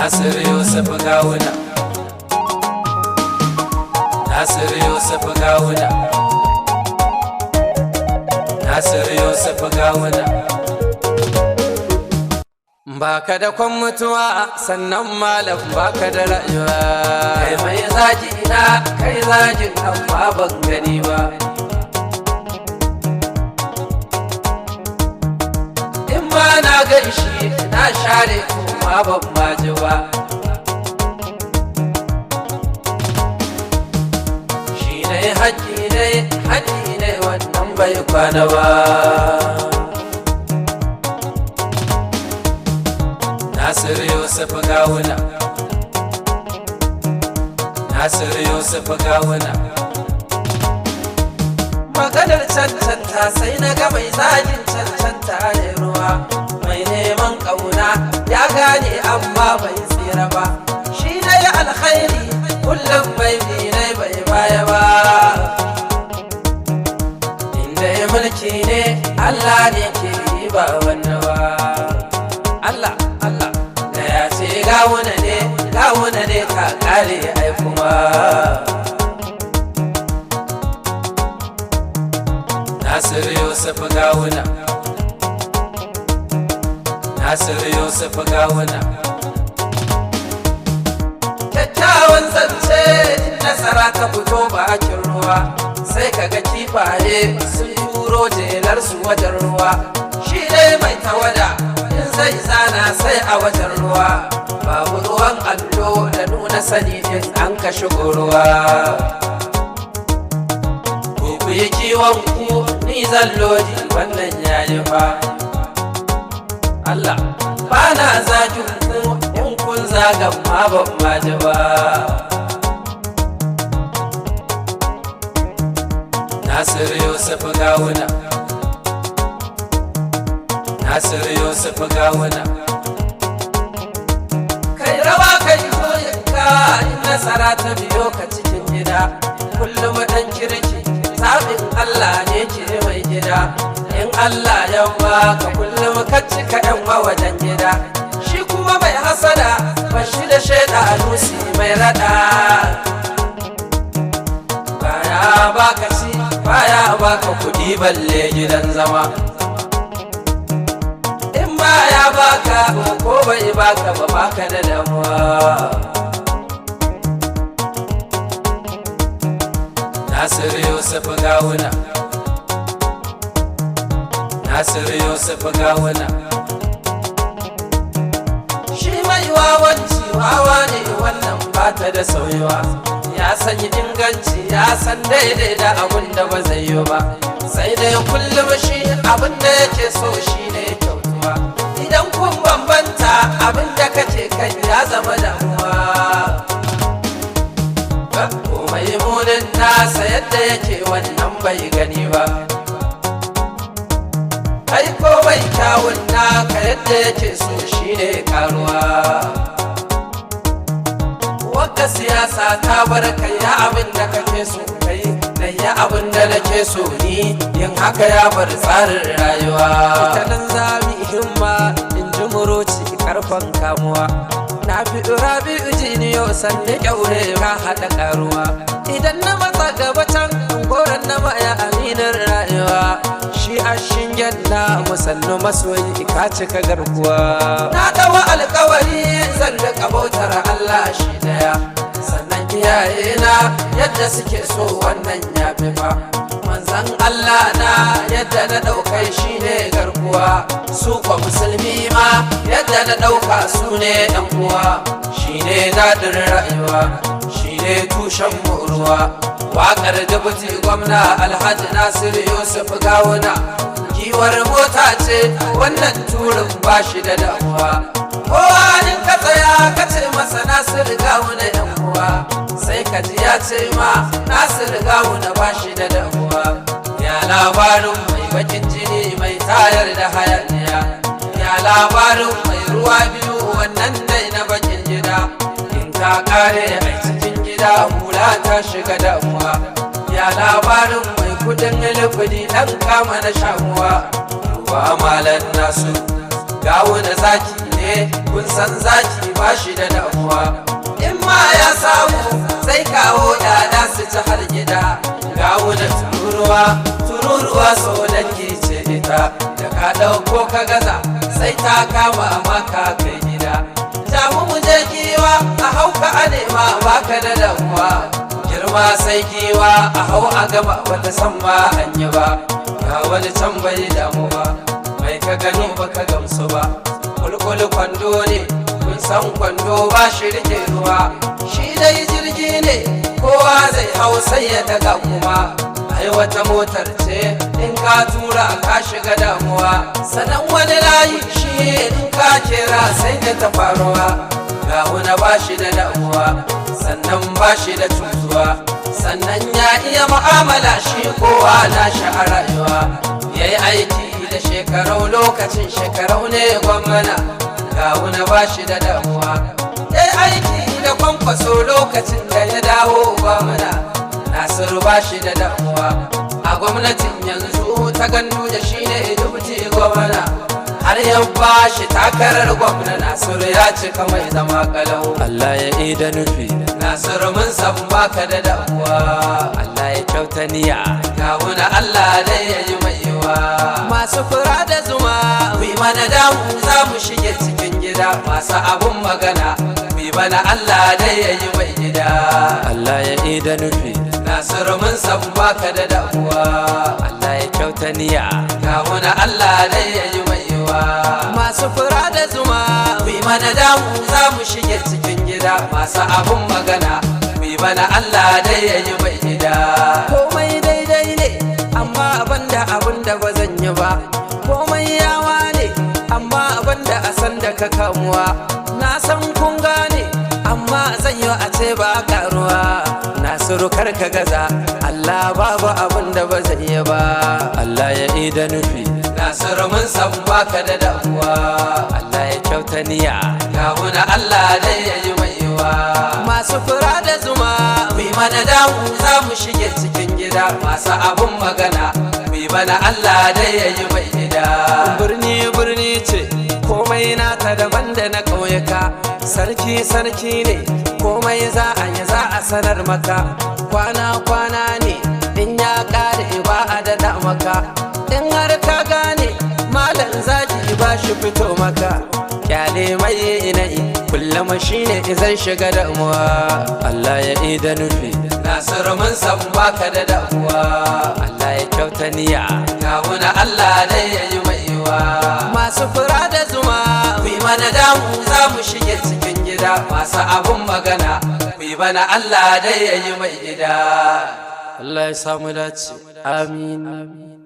Nasiru Yusuf Gawuna, Nasiru Yusuf Gawuna, Nasiru Yusuf Gawuna. Baka da kwan mutuwa, sannan malam baka da rayuwa. Kai mai zagi na, kai zagin amma ban gani ba. In ma na gan shi na share kuma ban ma ji ba. Shi ne haƙƙi ne, haƙƙi ne, wannan bai kwana ba. Nasiru Yusuf Gawuna, Nasiru Yusuf Gawuna. Maganar cancanta sai na ga mai zagin cancanta ne ruwa. Mai neman ƙauna ya gane amma bai tsira ba. Shi na yi alkhairi kullum, mai ne bai baya ba. Inda ya mulki ne, Allah ne ke yi ba wanda ba. Allah Allah da ya ce Gawuna ne, Gawuna ne, ta kare ai kuma. Nasiru Yusuf Gawuna, Nasiru Yusuf Gawuna. Kyakkyawan zance, nasara ta fito bakin ruwa, sai kaga kifaye sun turo jelarsu wajen ruwa. Shi dai mai tawada in zai zana sai a wajen ruwa. Babu ruwan allo da nuna sani in an ka shigo ruwa. Ku yi kiwon ku, ni zan lodi, wannan yayi fa. Allah ba na zagin ku, in kun zagan ma ban ma ji ba. Nasiru Yusuf Gawuna, Nasiru Yusuf Gawuna. Kai rawa kai koyinka in nasara ta biyo ka cikin gida. Kullum ɗan kirki zaɓin Allah ne ke mai gida. In Allah ya baka kullum ka cika yan wajen gida. Shi kuma mai hasada bashi da shaida nusi mai rada. Baya baka ci, baya baka kuɗi, balle gidan zama. In baya baka ko bai baka ba, baka da damuwa. Nasiru Yusuf Gawuna, Nasiru Yusuf Gawuna. Shi mai wawanci wawa ne, wannan bata da sauyawa. Ya san inganci, ya san daidai da abun da ba zai yi ba. Sai dai kullum shi abin da yake so shi ne kyautuwa. Idan kun bambanta, abin da kake kai ya zama damuwa. Komai munin nasa yadda yake wannan bai gani ba. Ai komai kyawun naka yadda yake so shine karuwa. Wagga siyasa ta bar kai ya abin da kake so kai na ya abin da nake so ni. Yin haka ya bar tsarin rayuwa. Ita nan za mu himma in ji muroci karfan kamuwa. Na fi Rabi'u jiniyo sanni kyaure ka haɗa karuwa. Idan na matsa gaba can goron na maya aminin rayuwa. Shi a shingen na musannu masoyi ka cika garkuwa. Na dawa alkawari zan riƙa bautar Allah shi daya. Sannan iyaye na yadda suke so wannan ya fi fa. Manzan Allah na yadda na ɗaukai shi ne garkuwa. Su kwa musulmi ma yadda na ɗauka su ne ɗan uwa. Shi ne daɗin rayuwa, shi ne tushen ruwa. Waƙar Dubuti Gwamna Alhaji Nasiru Yusuf Gawuna. Giwar mota ce wannan turin ba shi da damuwa. Kowa in ka tsaya ka ce masa Nasiru Gawuna yan uwa, sai ka ji ya ce ma Nasiru Gawuna ba shi da damuwa. Ya labarin mai bakin jini mai tayar da hayaniya? Ya labarin mai ruwa biyu wannan dai na bakin gida? In ta kare a cikin gida hula ta shiga damuwa. Ya labarin mai kudin lifidi dan kama na shamuwa? Duba malan nasu Gawuna zaki ne. ne, kun san zaki ba shi da damuwa. In ma ya samu zai kawo yada su ci har gida. Gawo da tururuwa, tururuwa so dangi ce ita. Da ka ɗauko ka gaza sai ta kama maka kai gida. Jamu mu je giwa, a hauka a nema baka da damuwa. Girma sai giwa, a hau a gama bata san ma an yi ba. Ga wani can bai damu ba, mai ka gano baka gamsu ba. Kulkul kwando ne, kun san kwando ba shi rike ruwa. Shi dai jirgi ne, kowa zai hau sai ya daga kuma. Ai wata motar ce in ka tura ka shiga damuwa. Sannan wani layi shi in ka kira sai da ta faruwa. Gawuna ba shi da damuwa, sannan ba shi da cutuwa. Sannan ya iya mu'amala, shi kowa na shi a rayuwa. Ya yi aiki da shekarau lokacin shekarau ne gwamna. Gawuna ba shi da damuwa. Ya yi aiki da Kwankwaso lokacin da ya dawo gwamna. Nasiru ba shi da damuwa. A gwamnatin yanzu ta Ganduje shi ne deputy gwamna. Har ya ba shi takarar gwamna, Nasiru ya cika mai zama kalau. Allah ya ida nufi. Nasiru mun san baka da damuwa. Allah ya kyauta niyya. Gawuna Allah dai ya yi mai yiwa. Masu fura da zuma, mu mana damu za mu shige cikin gida. Masu abun magana, mu mana Allah dai ya yi mai gida. Allah ya ida nufi. Nasiru mun san baka da damuwa. Allah ya kyauta niyya. Gawuna Allah dai ya yi mai yiwa. Masu fura da zuma, mu mana damu za mu shige cikin gida. Masu abun magana, mu mana Allah dai ya yi mai gida. Komai daidai ne, amma banda abun da ba zan yi ba. Komai yawa ne, amma banda a san da ka kamuwa. Na san kun gane, amma zan yi a ce ba karuwa. Nasiru kar ka gaza, Allah babu abun da ba zan yi ba. Allah ya ida nufi. Nasiru mun san baka da damuwa. Allah ya kyauta niyya. Gawuna Allah dai ya yi mai yiwa. Masu fura da zuma, mu mana damu za mu shige cikin gida. Masu abun magana, mu mana Allah dai ya yi mai gida. Birni birni ce, komai nata daban da na ƙauyuka. Sarki sarki ne, komai za a yi za a sanar maka. Kwana kwana ne, in ya ƙare ba a daɗa maka. In har ka gane, malam zaki ba shi fito maka. Kyale mai ina'i, kullum shi ne zai shiga damuwa. Allah ya ida nufi. Nasiru mun san baka da damuwa. Allah ya kyauta niyya. Gawuna Allah dai ya yi mai yiwa. Masu fura da zuma, mu mana damu za mu shige cikin gida. Masu abun magana, mu mana Allah dai ya yi mai gida. Allah ya samu dace. Amin.